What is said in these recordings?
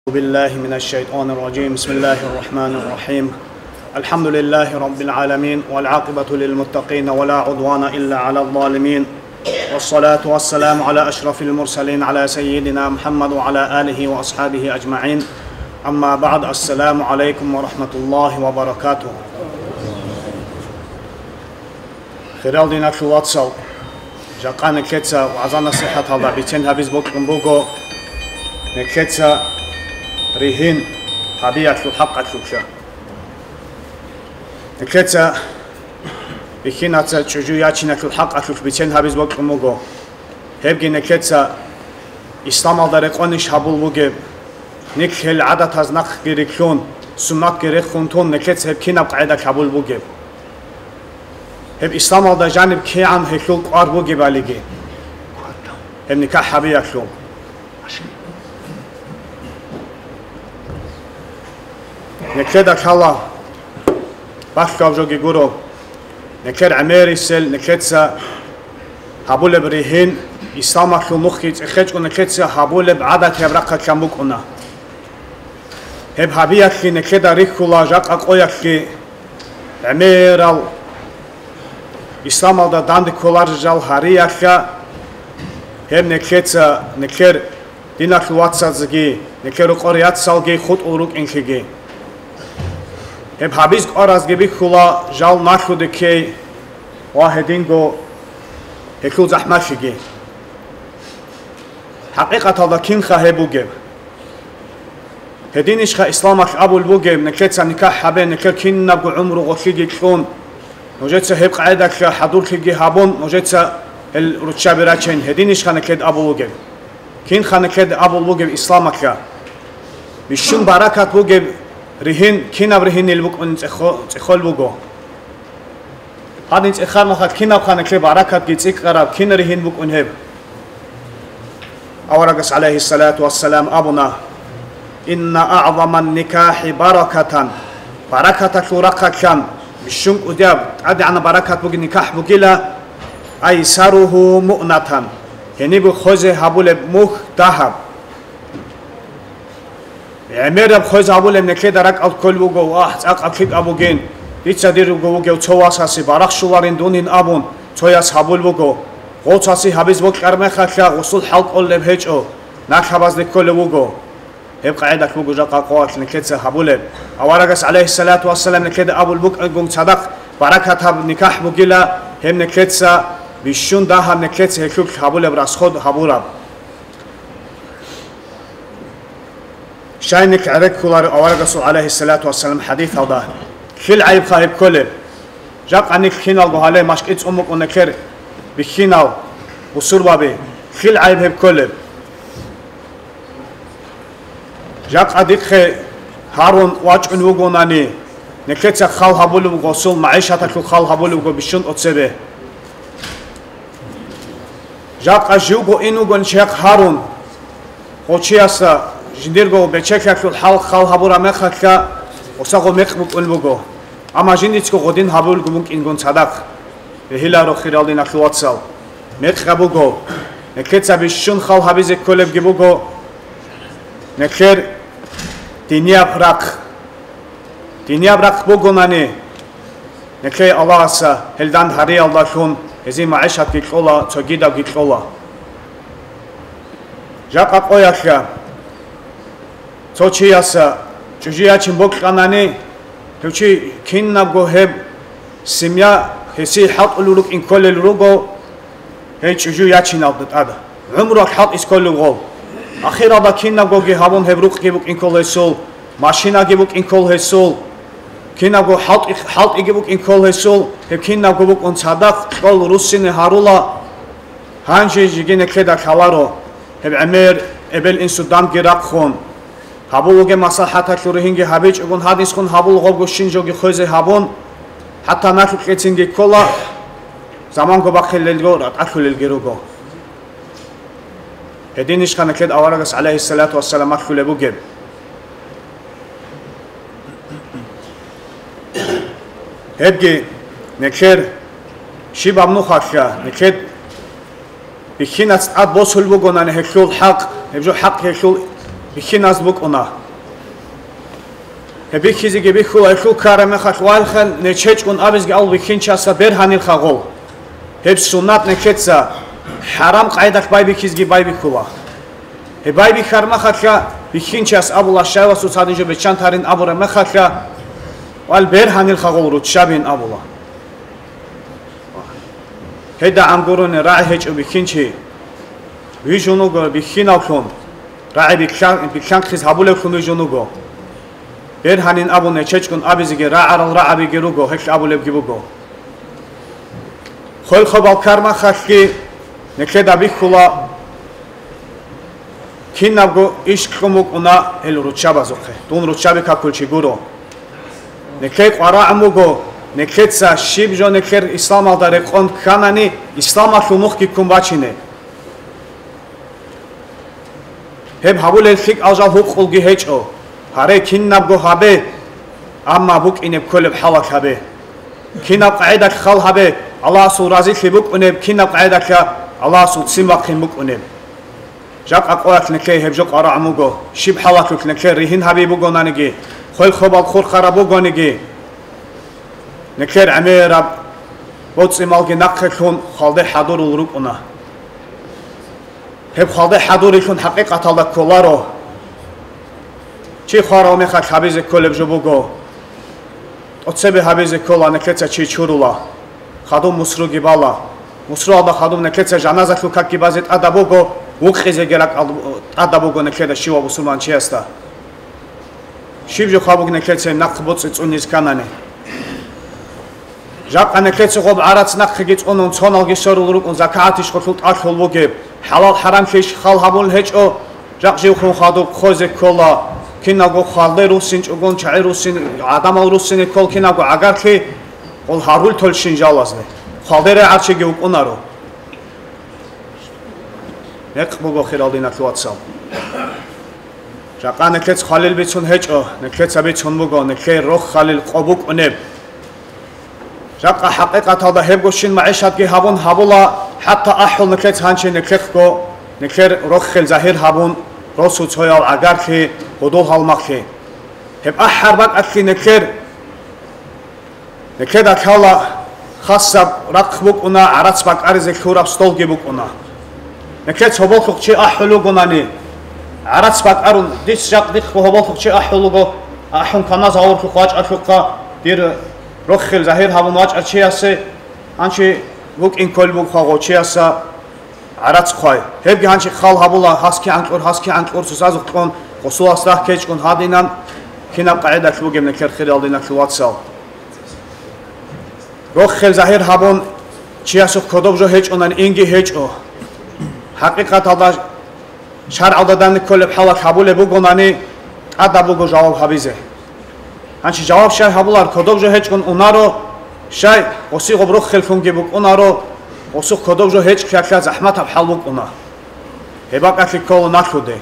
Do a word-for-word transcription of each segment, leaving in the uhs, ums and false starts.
بالله من الشيطان الرجيم. بسم الله الرحمن الرحيم. الحمد لله رب العالمين، والعاقبة للمتقين، ولا عدوان إلا على الظالمين، والصلاة والسلام على أشرف المرسلين، على سيدنا محمد وعلى آله وأصحابه أجمعين. أما بعد، السلام عليكم ورحمة الله وبركاته. Хирал диналъул вацал, жакъа нилъеца вагӀза-насихӀаталда бицен гьабиз бокьун буго, нилъеца ригьин гьабиялъул хӀакъалъулъа. Нилъеца бихьинаца чӀужу ячиналъул хӀакъалъулъ бицен гьабиз бокьун буго. Гьебги нилъеца исламалда рекъонищ гьабул бугеб? Нилъ гьел гӀадатаз нахъги рилълъун, суннатги рехун тун, нилъеца гьеб кинаб къагӀидалъ гьабул бугеб? Гьеб исламалда жаниб кигӀан гьелъул кӀвар бугебалиги, гьеб никахӀ гьабиялъул. Нилъеда лъала, бахъав жоги гуро, нилъер гӀемерисел, нилъеца гьабулеб ригьин, исламалъул нухги цӀехечӀо нилъеца гьабулеб гӀадатияб рахъалъан букӀуна. Гьеб гьабиялъе нилъеда рихьула жакъа къоялъе гӀемерал исламалда данде кколарел жал гьариялъа, гьеб нилъеца, нилъер диналъул вацазеги, нилъер рокъор яцалги хутӀул рукӀинлъиги. Гьеб гьабиз кӀваразги бихьула жал налъуде ккей ва гьединго гьелъул захӀмалъиги. ХӀакъикъаталда кинха гьеб бугеб? Гьединищха исламалъ абулеб бугеб, нилъеца никахӀ гьабе, нилъер кинабго гӀумру гъолъиги кьун, нужеца гьеб къагӀидалъа хӀадурлъиги гьабун, нужеца гьел руччаби рачейин, гьединищха нилъеда абулеб бугеб? Кинха нилъеда абулеб бугеб исламалъа? Бищун баракат бугеб ригьин, кинаб ригьинил букӀунин цӀехо-, цӀехол буго. Гьадин цӀехараб мехалъ кинаб ханахъе баракатги цӀикӀкӀараб, кин ригьин букӀун гьеб? Аварагас, гӀалайгьиссалату вассалам, абуна: «Инна агӀзаман никахӀи баракатан», баракаталъул рахъалъан бищун кӀудияб, тӀадегӀанаб баракат бугеб никахӀ бугила, «айсаругьу муънатан», гьениб хвезе гьабулеб мухь дагьаб. ГӀемераб хвез гьабулеб нилъеда ракӀалде кколеб буго: «Вагь, цӀакъаб лъикӀаб бугин, дица дир руго вугев цо васасе барахщуларин дунин», – абун, цояс гьабулеб буго. Гъовцасе гьабиз бокьараб мехалъа гъусул хӀал кӀолеб гьечӀо, налъабазде кколеб буго. Гьеб къагӀидалъ буго жакъа къоялъ нилъеца гьабулеб. Аварагас, гӀалайгьиссалату вассалам, нилъеда абулеб букӀингун цадахъ баракатаб никахӀ бугила, гьеб нилъеца бищун дагьаб, нилъеца гьелъулъ гьабулеб расход гьабураб. Щай нилъ гӀереккуларо аварагасул, гӀалайгьиссалату вассалам, хӀадисалда? Лъил гӀайибха гьеб кколеб? Жакъа нилъ киналго гьале машкӀи цӀун букӀун нилъер бихьинал бусурбаби. Лъил гӀайиб гьеб кколеб? Жакъа дихъе гьарун вачӀун вугонани, нилъеца хал гьабулеб буго, гъосул магӀишаталъул хал гьабулеб буго бищун тӀоцебе. Жакъа живго ин вугон чехъ гьарун, гъов чияса жиндирго бечелъиялъул хӀал хал гьабураб мехалъа, гъосаго мекъ букӀун буго, амма жиндицаго гъодин гьабулго букӀингун цадахъ. Бегьиларо, хирал диналъул вацал, мекъ буго, нилъеца бищун хал гьабизе кколебги буго, нилъер динияб рахъ. Динияб рахъ бугонани, нилъее Аллагьас гьелдан гьариялдалъун гьезие магӀишатги кьола, цогидабги кьола. Жакъа къоялъа цо чияса чӀужу ячин бокьанани, гьев чи кинабго гьеб семья гьесие хӀалтӀулел рукӀин кколел руго, гьей чӀужу ячиналда тӀад гӀумруялъ хӀалтӀизе кколел гъов. Ахиралда кинабгоги гьабун, гьеб рукъги букӀин ккол гьесул, машинаги букӀин ккол гьесул, кинабго хӀалтӀи-, хӀалтӀиги букӀин ккол гьесул, гьеб кинабго букӀун цадахъ кьол руссине гьарула. Гьанже жеги нилъеда лъаларо, гьеб гӀемер эбел-инсуда данде рахъун, гьабулеб бугеб маслахӀаталъул ригьинги гьабичӀогун, гьадинсгун гьабулеб гъобго щин жоги хвезе гьабун, хӀатта налъукьецинги ккола, заманго бахъилелго ратӀалъулелги руго. Гьединищха нилъеда аварагас, гӀалайгьиссалату вассалам, малъулеб бугеб? Гьебги нилъер щибаб нухалъа, нилъер бихьинаца тӀад босулеб бугонани гьелъул хӀакъ, гьеб жо хӀакъ гьелъул Бихьиназ букӀуна. Гьеб бихьизеги бихьула, гьелъул ккараб мехалъ валхъан нечечӀун абизги ал бихьинчаса бергьанилха гъол. Гьеб суннат нечеца хӀарам къайдалъ байбихьизги байбихьула. Гьеб байбихьар мехалъа бихьинчас абула, щайвасус гьадин жо беччан тарин абураб мехалъа, вал бергьанилха гъол руччабин абула. ГьедагӀан гурони рагӀи гьечӀо бихьинчи. Вижун вуго бихьинавлъун, рагӀи бихьан-, бихьанхъиз гьабулевлъун вижун вуго. Бергьанин абун нечечӀун абизеги рагӀарал рагӀабиги руго, гьелъ абулебги буго. Хвел-хвабал кармахалъги неклъеда бихьула, кинабго иш кьун букӀуна гьел руччабазухъе. Дун руччаби какулчи гуро. Неклъей къварагӀун буго, неклъеца щиб жо неклъер исламалда рекъон кканани, исламалъул нухги ккун бачине. Гьеб гьабулел лъикӀал жал гьукъулги гьечӀо. Гьаре, кинабго гьабе, амма букӀинеб кколеб хӀалалъ гьабе. Кинаб къагӀидалъ хал гьабе, Аллагьасул разилъи букӀунеб, кинаб къагӀидалъа Аллагьасул ццин бахъин букӀунеб. Жакъа къоялъ неклъей гьеб жо къварагӀун буго, щиб хӀалалъулъ неклъей ригьин гьаби бугонаниги, хвел-хвабал хурхараб бугониги, неклъер гӀемераб боцӀи-малги нахъе лъун хвалде хӀадурул рукӀуна. Гьеб хвалде хӀадурилъун хӀакъикъаталда кколаро. Чи хварав мехалъ гьабизе кколеб жо буго. ТӀоцебе гьабизе ккола, неклъеца чи чурула. Хадуб мусруги бала. Мусруялда хадуб неклъеца жаназалъул какги базе тӀада буго, вукъизеги ракӀалда тӀада буго неклъеда щивав бусурманчиясда. Щиб жо хабуг неклъеца нахъ боцӀи цӀуниз кканани? Жакъа неклъеца гъоб гӀарац нахъеги цӀунун, цоналги сорул рукӀун, закагӀатищ гъолъул тӀалъул бугеб, хӀалал-хӀарамлъийищ хал гьабулел гьечӀо, жакъ живхъун хадуб хъозе ккола, киналго хвалде руссинчӀогон, чагӀи руссин, гӀадамал руссине ккол киналго гӀагарлъи, гъол гьарултолщин жалазде, хвалде регӀарчиги вукӀунаро. Мекъ буго, хирал диналъул вацал. Жакъа неклъец хвалил бицун гьечӀо, неклъеца бицун буго, неклъей рохалил къо букӀунеб. Жакъа хӀакъикъаталда гьебгощин магӀишатги гьабун гьабула, хӀатта ахӀул неклъец гьанчи неклъехъго, неклъер рохел загьир гьабун, росу цоял гӀагарлъи, гъудул гьалмагълъи. Гьеб ахӀар бакӀалъи неклъер Неклъеда лъала хасаб рахъ букӀуна, гӀарац бакӀаризе лъураб столги букӀуна. Неклъец гьоболлъухъ чи ахӀул вугонани, гӀарац бакӀарун, дис жакъ дихъго гьоболлъухъ чи ахӀул вуго, ахӀун каназ гьавурлъухъ вачӀалъухъа, дир рохел загьир гьабун вачӀар чиясе, гьанчи букӀин кколеб бугоха гъов чияса гӀарац хъвай. Гьебги гьанчи хал гьабула, гьас кигӀан кьур, гьас кигӀан кьур, цоцазухъ кьун, гъосулас рагь ккечӀун гьадинан, кинаб къагӀидалъ бугеб неклъер, хирал диналъул вацал. Рохел загьир гьабун, чиясухъ кодоб жо гьечӀонан инги гьечӀо. ХӀакъикъаталда, шаргӀалда данде кколеб хӀалалъ гьабулеб бугонани, тӀадаб буго жаваб гьабизе. Гьанчи жаваб щай гьабулар, кодоб жо гьечӀун унаро, щай, гъосигъоб рохеллъунги букӀунаро, гъосухъ кодоб жо гьечӀлъиялъа захӀматаб хӀал букӀуна. Гьеб бакӀалъи ккола налъуде.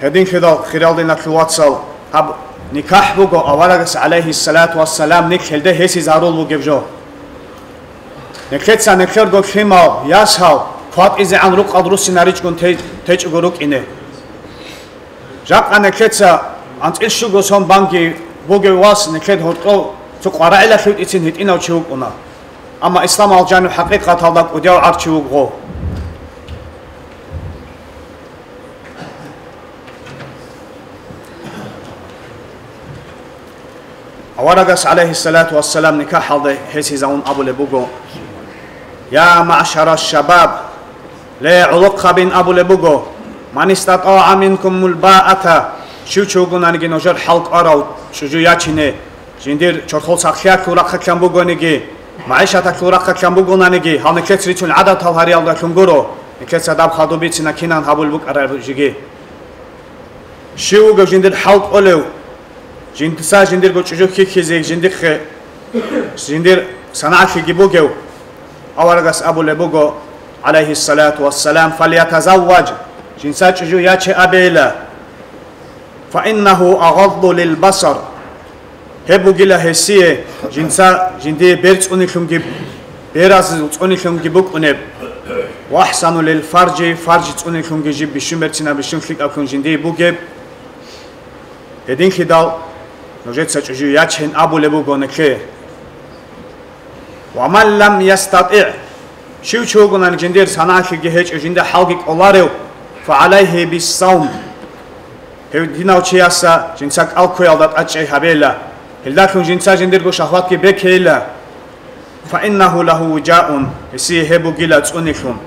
Гьединлъидал, хирал диналъул вацал, гьаб никахӀ буго аварагас, гӀалайгьиссалату вассалам, нилъелде гьесизарул бугеб жо. Неклъеца неклъерго лъимал, ясал, кватӀизегӀан рукъал руссинаричӀгун те-, течӀого рукӀине. Жакъа неклъеца анцӀил щуго сон банги бугев вас неклъед гьоркьов цо къварагӀилалъувтӀицин гьитӀинав чи вукӀуна. Амма исламал жанив хӀакъикъаталда кӀудияв гӀарчи вуго. Аварагас, гӀалайгьиссалату вассалам, никахӀалда гьесизавун абулеб буго: «Я маъшара шабаб, ле, гӀолохъабин абулеб буго, ман истатӀагӀа минкумул баата, щив чи вугонаниги нужер хӀал кӀварав чӀужу ячине, жиндир чорхол сахлъиялъул рахъалъан бугониги, магӀишаталъул рахъалъан бугонаниги, гьал неклъец рицун гӀадатал гьариялдалъун гуро, неклъеца даб хадуб бицина кинан гьабул букӀараб жиги. Щив вугев жиндир хӀал кӀолев, жиндица жиндирго чӀужу хьихьизе, жиндихъе, жиндир санагӀалъиги бугев?» Аварагас абулеб буго, гӀалайгьиссалату вассалам: «Фалятазавваж, жинца чӀужу яче абейила, фаиннагьу агъадду лил басар, гьеб бугила гьесие жинца жиндие бер цӀунилъунги, беразул цӀунилъунги букӀунеб». «Ва ахсану лил фаржи», фарж цӀунелъунги жиб бищун берцинаб, бищун лъикӀаблъун жиндие бугеб. Гьединлъидал нужеца чӀужу ячейин абулеб буго нилъее. «Ва ман лам ястатӀигӀ», щив чи вугонаниги жиндир санагӀалъиги гьечӀев, жинда хӀалги кӀоларев, «фа гӀалайгьи биссавм», гьев динав чияса жинца кӀал ккуялда тӀадчӀей гьабейила, гьелдалъун жинца жиндирго шагьватги бекейила. «Фа иннагьу лагьу вижаун», гьесие гьеб бугила цӀунилъун.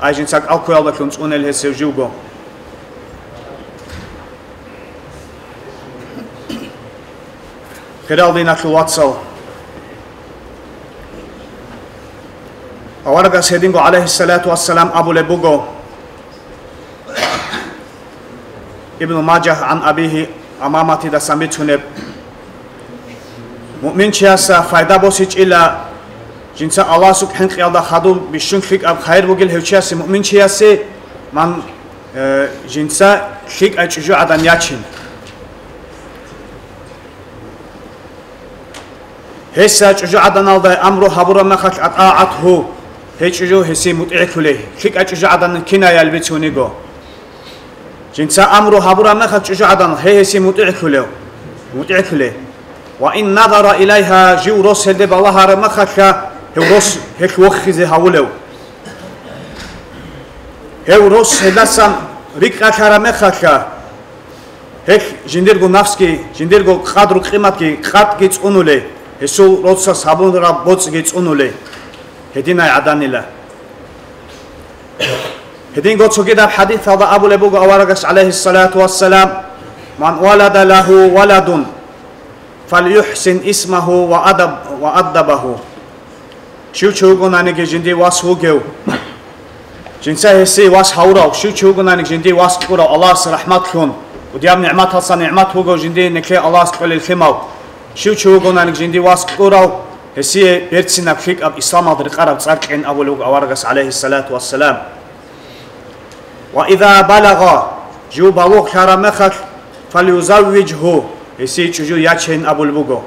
Ай жинца кӀал ккуялдалъун цӀунел гьесев живго. Хирал диналъул вацал, аварагас гьединго, гӀалайгьиссалату вассалам, абулеб буго, Ибну Мажагь гӀан Абигьи Амаматидасан бицунеб: «Муъминчияса пайда босичӀила, жинца Аллагьасул хӀинкъиялда хадуб бищун лъикӀаб хайир бугел гьев чиясе, муъминчиясе, ман, э, жинца лъикӀай чӀужугӀадан ячин». Гьесда чӀужугӀаданалда амру гьабураб мехалъ атӀагӀатгьу, гьей чӀужу гьесие мутӀигӀлъулей, лъикӀай чӀужугӀадан кинаял бицуниго. Жинца амру гьабураб мехалъ чӀужугӀадан гьей гьесие мутӀигӀлъулев, мутӀигӀлъулей. «Ва ин назара илайгьа», жив рос гьелде балагьараб мехалъа, гьев рос гьелъ вохизе гьавулев. Гьев рос гьелдасан рикӀкӀалъараб мехалъа, гьелъ жиндирго нафсги, жиндирго къадру-къиматги къатӀги цӀунулей, гьесул росас гьабураб боцӀги цӀунулей. Гьединай гӀаданила. Гьединго цогидаб хӀадисалда абулеб буго аварагас, гӀалайгьиссалату вассалам: «Ман валада лагьу валадун, фалюхсин исмагьу ва адаб-, ва аддабагьу». Щив чи вугонаниги жиндие вас вугев, жинца гьесие вас гьавурав, щив чи вугонаниги жиндие вас кьурав, Аллагьас рахӀматлъун, кӀудияб нигӀматалса нигӀмат вугев жиндие нилъее Аллагьас кьолел лъимал, щив чи вугонаниги жиндие вас кьурав, гьесие берцинаб лъикӀаб исламалда рекъараб цӀар кьен абулеб буго аварагас, гӀалайгьиссалату вассалам. «Ва иза балагъа», жив балугълъараб мехалъ, «фалюзаввижгьу», гьесие чӀужу ячейин абулеб буго.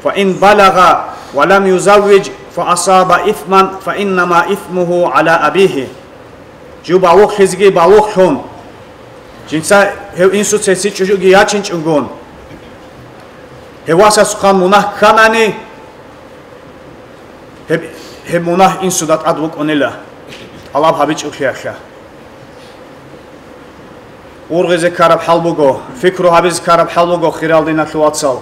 «Фа ин балагъа ва лам юзаввиж, фа асаба исман, фа иннама исмугьу гӀала абигьи». Жив балугълъизеги балугълъун, жинца гьев инсуца гьесие чӀужуги ячинчӀогон, гьев васасухъан мунагь кканани, Гьеб, гьеб мунагь инсуда тӀад букӀунила, тӀалаб гьабичӀеблъиялъа. Ургъизе ккараб хӀал буго, пикру гьабизе ккараб хӀал буго, хирал диналъул вацал.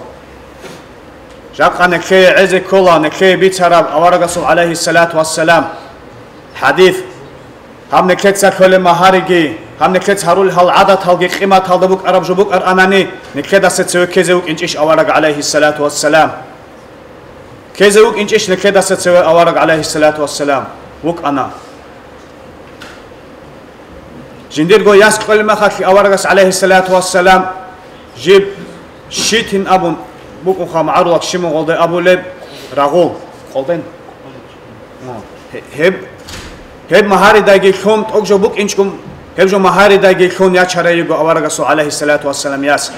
Жакъа нилъее гӀезе ккола, нилъее бицараб аварагасул, гӀалайгьиссалату вассалам, хӀадис. Гьаб нилъеца лъолеб магьариги, гьаб нилъеца гьарулел гьал гӀадаталги къиматалда букӀараб жо букӀарабани, нилъедаса цеве ккезе вукӀинчӀищ авараг, гӀалайгьиссалату вассалам? Ккезе вукӀинчӀищ нилъедаса цеве авараг, гӀалайгьиссалату вассалам? ВукӀана. Жиндирго яс кьолеб мехалъ аварагас, гӀалайгьиссалату вассалам, жиб щитин абун букӀунха, магӀарулал щиб мун гъолда абулеб, рагъул. Къолден? Гьеб, гьеб магьаридаги лъун, тӀокӀ жо букӀинчӀо, гьеб жо магьаридаги лъун ячарай йиго аварагасул, гӀалайгьиссалату вассалам, яс.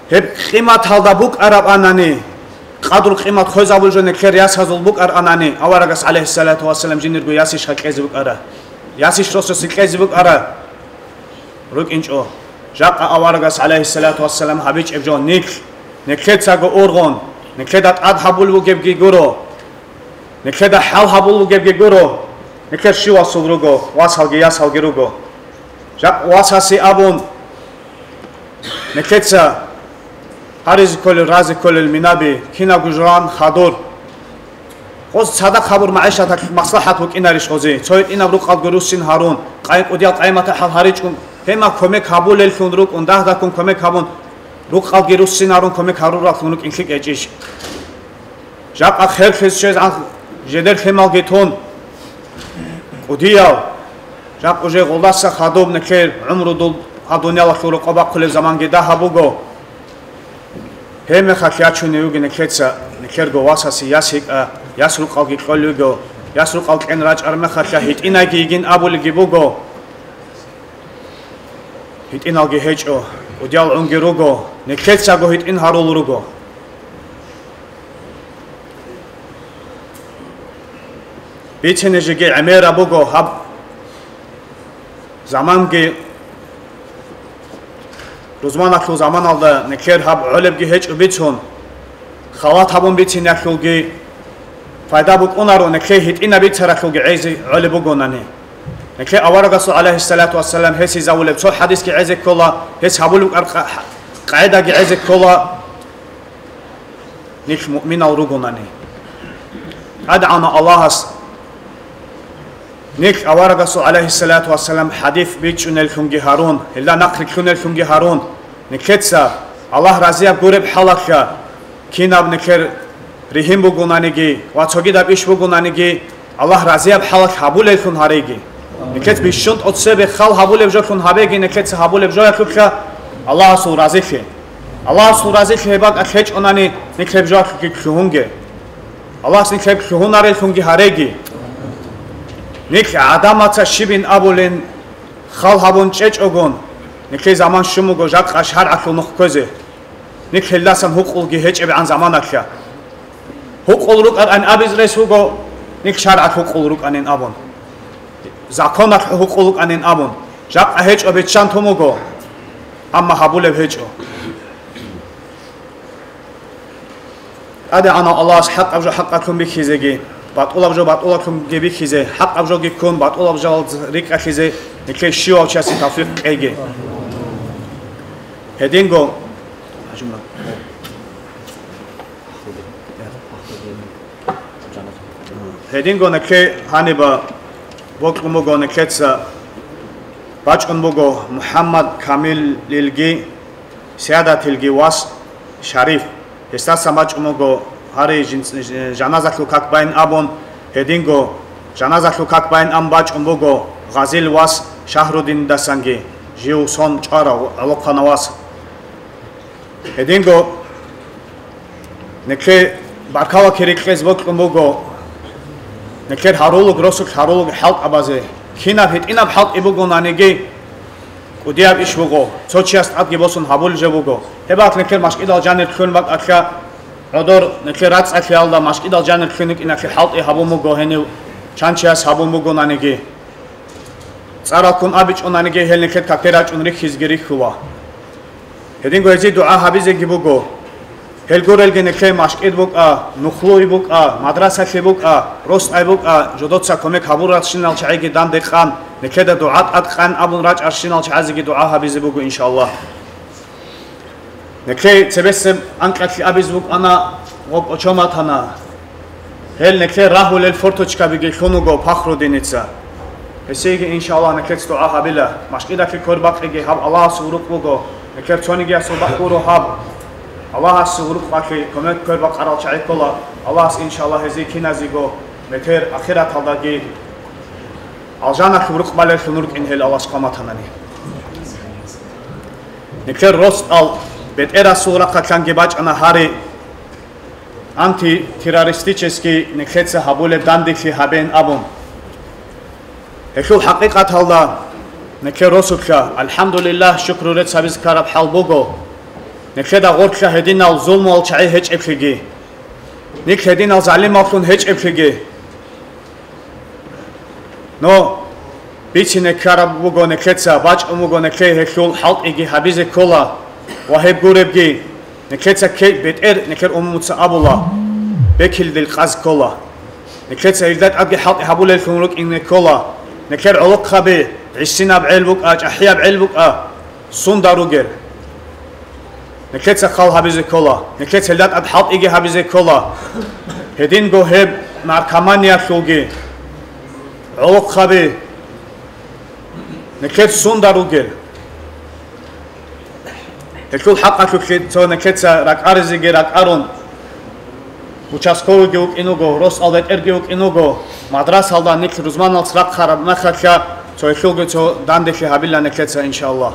Гьеб къиматалда букӀарабанани, къадру-къимат хвезабулел жо нилъер ясазул букӀаранани, аварагас, гӀалайгьиссалату вассалам, жиндирго ясищха кьезе букӀара? Ясищ росасе кьезе букӀара? РукӀинчӀо. Жакъа аварагас, гӀалайгьиссалату вассалам, гьабичӀеб жо нилъ, нилъецаго ургъун, нилъеда тӀад гьабулеб бугебги гуро, нилъеда хӀал гьабулеб бугебги гуро, нилъер щивасул руго, васалги ясалги руго. Жакъ васасе абун, нилъеца гьаризе кколел, разе кколел минаби, кинабго журан хадур. Гъоз цадахъ гьабур магӀишаталъ маслахӀат букӀинарищ гъозе? Цо гьитӀинаб рукъалго руссин гьарун, къай-, кӀудиял къайматахӀал гьаричӀун, гьема кумек гьабулеллъун рукӀун, дагь-дагьккун кумек гьабун, рукъалги руссин гьарун кумек гьарураллъун рукӀин лъикӀ гьечӀищ? Жакъа херлъизе щвезегӀан жедер лъималги тун, кӀудиял, жакъ уже гъолдаса хадуб нилъер гӀумрудул гьаб дуниялалъул рокъоб бахъулеб заманги дагьаб буго. Гьеб мехалъ ячунев вугин нилъеца, нилъерго васасе яс йикӀа, яс рукъалги кьолел йиго, яс рукъал кьен рачӀараб мехалъа гьитӀинайги йигин абулебги буго. ГьитӀиналги гьечӀо, кӀудиял гӀунги руго, нилъецаго гьитӀин гьарул руго. Бицине жеги гӀемераб буго гьаб заманги, рузманалъул заманалда никер гьаб гӀолебги гьечӀо бицун, халат гьабун бициниялъулги пайда букӀунаро, никлей гьитӀинаб бицаралъулги гӀезе гӀолеб бугонани. Никлей аварагасул, гӀалайгьиссалату вассалам, гьесизавулеб цо хӀадисги гӀезе ккола, гьес гьабулеб къар-, къа-, къагӀидаги гӀезе ккола, нилъ муъминал ругонани. ТӀадегӀанав Аллагьас нилъ аварагасул, гӀалайгьиссалату вассалам, хӀадис бичӀчӀунеллъунги гьарун, гьелда нахърилълъунеллъунги гьарун, никлеца Аллагь разияб гуреб хӀалалъа, кинаб никлер ригьин бугонаниги ва цогидаб иш бугонаниги, Аллагь разияб хӀалалъ гьабулеллъун гьареги. Никлец бищун тӀоцебе хал гьабулеб жолъун гьабеги, никлеца гьабулеб жоялъулъа Аллагьасул разилъи. Аллагьасул разилъи гьеб бакӀалъ гьечӀонани, никлеб жоялъулъги лъугьунге. Аллагьас никлеб лъугьунареллъунги гьареги. Никл гӀадамаца щибин абулин хал гьабун чӀечӀогун, никлей заман щун буго жакъа шаргӀалъул нух кквезе. Никлъелдасан гьукъулги гьечӀебгӀан заманалъа. Гьукъул рукӀаран абиз рес вуго, никл шаргӀат гьукъул рукӀанин абун. Законалъ гьукъул рукӀанин абун. Жакъа гьечӀо биччан тун вуго, амма гьабулеб гьечӀо. ТӀадегӀанав Аллагьас хӀакъаб жо хӀакъалъун бихьизеги, батӀулаб жо батӀулаблъунги бихьизе, хӀакъаб жоги ккун, батӀулаб жалаз рикӀкӀалъизе никлей щивав чиясе тавфикъ кьеги. Гьединго, гьединго никлей гьаниба бокьун буго, никлеца бачӀун буго МухӀаммад Камилилги Сиадатилги вас Шариф. Гьесдасан бачӀун буго гьари жинц-, жаназалъул как байн абун, гьединго жаназалъул как байн ан бачӀун буго Гъазил вас Шагьрудиндасанги, жив сон чӀварав гӀолохъанав вас. Гьединго никлей баркала кири кьезе бокьун буго, никлер гьарулуг, росулъ гьарулуг хӀалтӀабазе. Кинаб гьитӀинаб хӀалтӀи бугонаниги, кӀудияб иш буго, цо чияс тӀадги босун гьабулеб жо буго. Гьеб бакӀ никлер машкӀидал жанир лъун бакӀалъа, гӀодор никлер рацӀцӀалъиялда машкӀидал жанир лъун йикӀиналъе хӀалтӀи гьабун буго гьенив, чан чияс гьабун бугонаниги. ЦӀарал ккун абичӀонаниги, гьел никлер какде рачӀун рихьизги рихьула. Гьединго гьезие дугӀа гьабизеги буго. Гьел гурелги никлей машкӀид букӀа, нухлуй букӀа, мадрасалъе букӀа, росдай букӀа, жодоца кумек гьабуралщинал чагӀиги данде къан, никледа дугӀа тӀад къан абун рачӀарщинал чагӀазеги дугӀа гьабизе буго, иншаллагь. Никлей цебесеб анкьалъи абизе букӀана ва кӀочон батана. Гьел никлер рагьулел форточкабиги лъун вуго Пахрудиница. Гьесиеги, иншаллагь, никлец дугӀа гьабила. МашкӀидалъе квербакъиги гьаб Аллагьасул рукъ буго. Никлер цонигиясул бакъ гуро гьаб. Аллагьасул рукъалъе кумек квербакъарал чагӀи ккола. Аллагьас, иншаллагь, гьезие киназего метер ахираталдаги алжаналъул рукъ балеллъун рукӀин гьел Аллагьас къаматанани. Никлер росдал бетӀерасул рахъалъанги бачӀана гьари антитеррористический никлеца гьабулеб данделъи гьабеян абун. Гьелъул хӀакъикъаталда никлер росулъа, алхӀамдулиллагь, шукру рецц гьабизе ккараб хӀал буго, никледа гъорлъа гьединал зулмугьал чагӀи гьечӀеблъиги, никл гьединал залималлъун гьечӀеблъиги. Но бицине ккараб буго никлеца, бачӀун буго никлей гьелъул хӀалтӀиги гьабизе ккола ва гьеб гуребги, никлеца ккей бетӀер никлер умумуца абула, бекилдил къаз ккола. Никлеца гьелда тӀадги хӀалтӀи гьабулеллъун рукӀине ккола. Никлер гӀолохъаби гӀисинаб гӀел букӀа, чӀахӀияб гӀел букӀа, сунда ругел. Никлеца хал гьабизе ккола, никлеца гьелда тӀад хӀалтӀиги гьабизе ккола. Гьединго гьеб наркоманиялъулги гӀолохъаби никлер сунда ругел. Гьелъул хӀакъалъулъе цо никлеца ракӀаризеги ракӀарун, участковыйги вукӀин вуго, росдал бетӀерги вукӀин вуго, мадрасалда никл рузманалъ рахъараб мехалъа, цо гьелъулги цо данделъи гьабила никлеца, иншаллагь.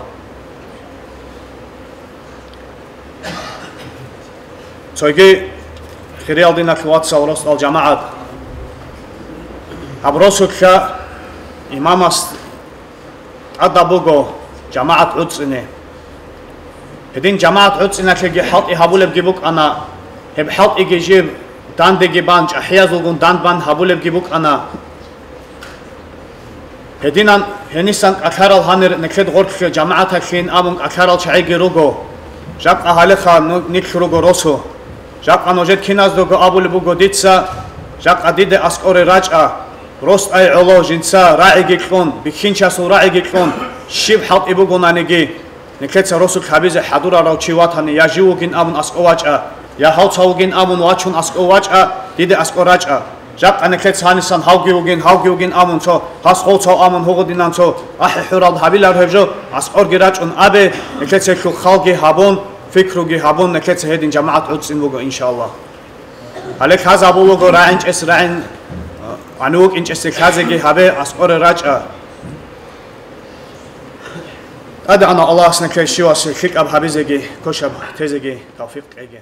Цоги, хириял диналъул вацал, росдал жамагӀат, гьаб росулъа имамас тӀадаб буго жамагӀат гӀуцӀине. Гьедин жамагӀат гӀуцӀиналъеги хӀалтӀи гьабулебги букӀана, гьеб хӀалтӀиги жиб дандеги бан, чӀахӀиязулгун данд бан гьабулебги букӀана. Гьединан гьенисан кӀалъарал гьанир нилъед гъорлъе жамагӀаталъин абун кӀалъарал чагӀиги руго. Жакъа гьалеха ну-, нилъ руго росу. Жакъа нужед киназдаго абулеб буго дица, жакъа диде аскӀоре рачӀа, росдай гӀоло жинца рагӀиги кьун, бихьинчасул рагӀиги кьун, щиб хӀалтӀи бугонаниги, нилъеца росулъ гьабизе хӀадурарав чи ватани, я жив вугин абун аскӀов вачӀа, я гьавцав вугин абун вачун аскӀов вачӀа, диде аскӀор рачӀа. Жакъа нилъеца гьанисан гьавги вугин, гьавги вугин абун цо, гьас гъовцав абун гьугъудинан цо ахӀи-хӀурал гьабилар гьеб жо, аскӀорги рачӀун абе, нилъеца гьелъул халги гьабун, пикруги гьабун, нилъеца гьедин жамагӀат гӀуцӀцӀин буго, иншааллагь. Гьале лъазабулаго рагӀинчӀес рагӀин, гьанив вукӀинчӀесде лъазеги гьабе, аскӀоре рачӀа. ТӀадегӀанав Аллагьас нилъее щивасе лъикӀаб гьабизеги, кошаб тезеги тавфикъ кьеги.